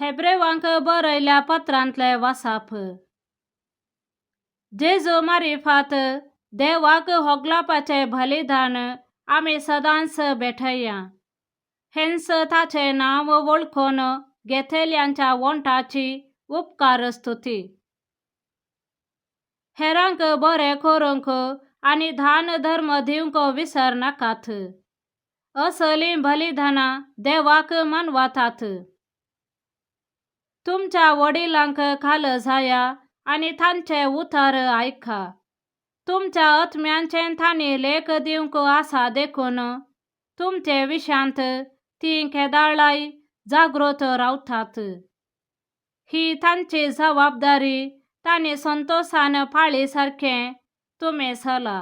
हेब्रेवांक बरयल्या पत्रांतले वासाप. जेजू मारिफात देवाक होगलापाचें बलिदान आमी सदांच भेटया. हेंच ताचें नांव वळखून घेतल्यांच्या वोंठाची उपकार स्तुती. हेरांक बरें करूंक आनी दान धर्म दिवंक विसर नाकात. असलीं बलिदानां देवाक मानवतात. तुमच्या वडिलांक खाल जाया आनी तांचे उतर आयका. तुमच्या आत्म्यांचें तांणी लेख दिवंक आसा देखून तुमचे विशांत तीं केदाळाय जागृत रावतात. ही तांची जबाबदारी तांणी संतोशान पाळी सारकें तुमी चला.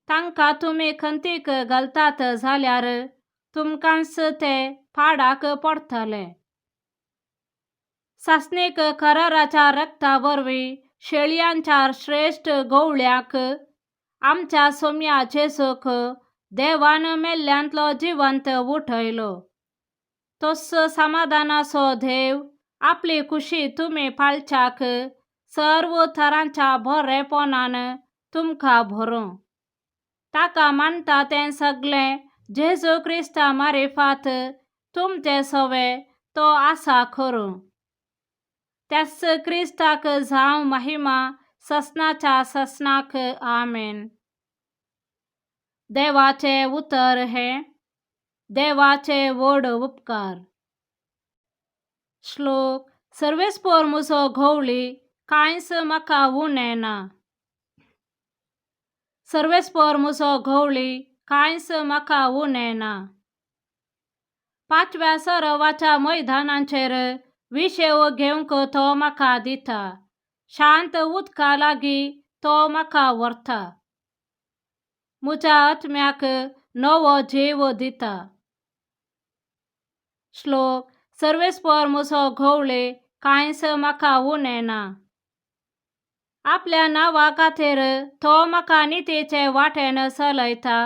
तांकां तुमी खंतीक घालतात जाल्यार तुमकांच ते पाडाक पडटले. सासणीक कराराच्या रक्ता वरवीं शेळयांच्या श्रेश्ठ गवळ्याक आमच्या सोम्या जेजूक देवान मेल्ल्यांतलो जिवंत उठयलो. तोच समाधानाचो देव आपली खुशी तुमी पाळच्याक सर्व तरांच्या बरेपणान तुमकां भरूं. ताका मानता तें सगळें जेजू क्रिस्ता मारिफात तुमचे सवे तो आसा करूं. त्याच क्रिस्ताक जावं महिमा ससनाच्या ससनाक. आमेन. देवाचे उतर हें. देवाचे व्हड उपकार. श्लोक. सर्वेस्पोर म्हजो घोवळी, कांयच म्हाका उणें ना. सर्वेस्पोर म्हजो घोवळी, कांयच म्हाका उणें ना. पांचव्या सरोवाच्या मैदानाचेर विशेव घेवंक तो म्हाका दिता. शांत उदका लागीं तो म्हाका व्हरता. म्हज्या आत्म्याक नवो जीव दिता. श्लोक. सर्वेस्पोर म्हजो घोवळी, कांयच म्हाका उणें ना. आपल्या नांवा खातीर तो म्हाका नितीचे वाटेन चलयता.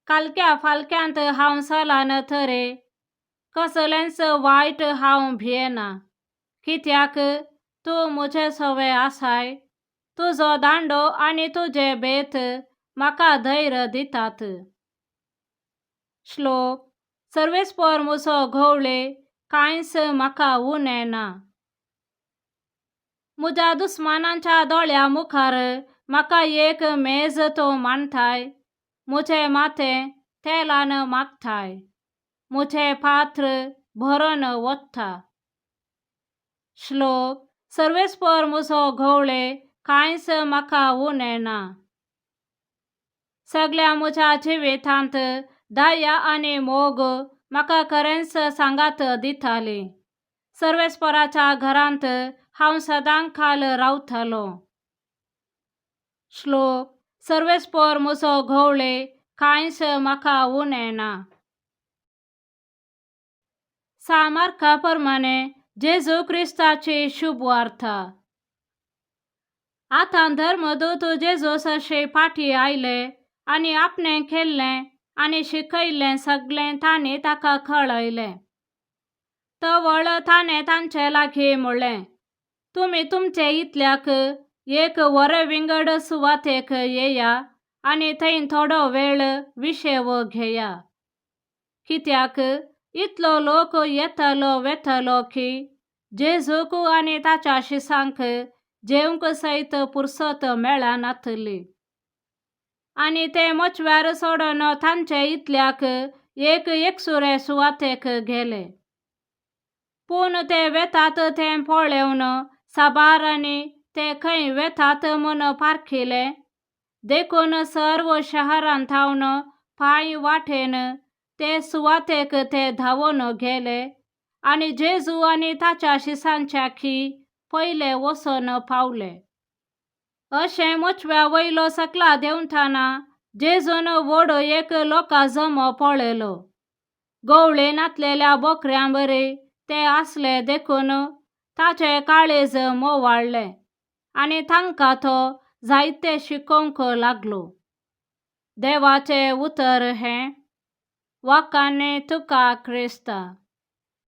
कालक्या फालक्यांत हांव चलान तरी कसलेंच वायट हांव भियेना, कित्याक तूं म्हजे सवे आसाय. तुजो दांडो आनी तुजे बेत म्हाका धैर्य दितात. श्लोक. सर्वेस्पोर म्हजो घोवळी, कांयच म्हाका उणें ना. म्हज्या दुस्मानांच्या दोळ्या मुखार म्हाका एक मेज तूं मांडटाय. म्हजें माथें तेलान मागताय. म्हजें पात्र भरून वता. श्लोक. सर्वेस्पोर म्हजो घोवळी, कांयच म्हाका उणें ना. सगळ्या म्हज्या जिवितांत दया आनी मोग म्हाका खरेंच सांगात दिताली. सर्वेस्पोराच्या घरांत हांव सदां काल रावतलो. श्लोक. सर्वेस्पोर म्हजो घोवळी, कांयच म्हाका उणें ना. सामार्का प्रमाणे जेजू क्रिस्ताची शुभवार्ता. आतां धर्मदूत जेजू सरशी फाटीं आयले आनी आपणें केल्लें आनी शिकयल्लें सगळें तांणी ताका कळयलें. तवळ ताणें तांचे लागीं म्हणलें, तुमी तुमचे इतल्याक एक व्हड विंगड सुवातेक येया आनी थंय थोडो वेळ विशेव घेया, कित्याक इतलो लोक येतलो वेतलो की जेजूक आनी ताच्या शिसांक जेवंक सयत पुरसत मेळनातली. आनी ते मोचव्यार सोडून तांचे इतल्याक एक एकसुरे सुवातेक गेले. पूण ते वेतात तें पळोवन साबारांनी ते खंय वेतात म्हूण पारखिलें. देखून सर्व शहरांत थावन पांय वाटेन ते सुवातेक ते धांवून गेले आनी जेजू आनी ताच्या शिसांच्या की पयले वचून पावले. अशें मोचव्या वयलो सकला देंवतना जेजून व्हड एक लोकां जमो पळयलो. गवळे नातलेल्या बोकऱ्यां बरी ते आसले देखून ताचें काळीज मोवाळ्ळें आनी तांकां तो जायते शिकोवंक लागलो. देवाचें उतर हें. वाखाणे तुका क्रिस्ता.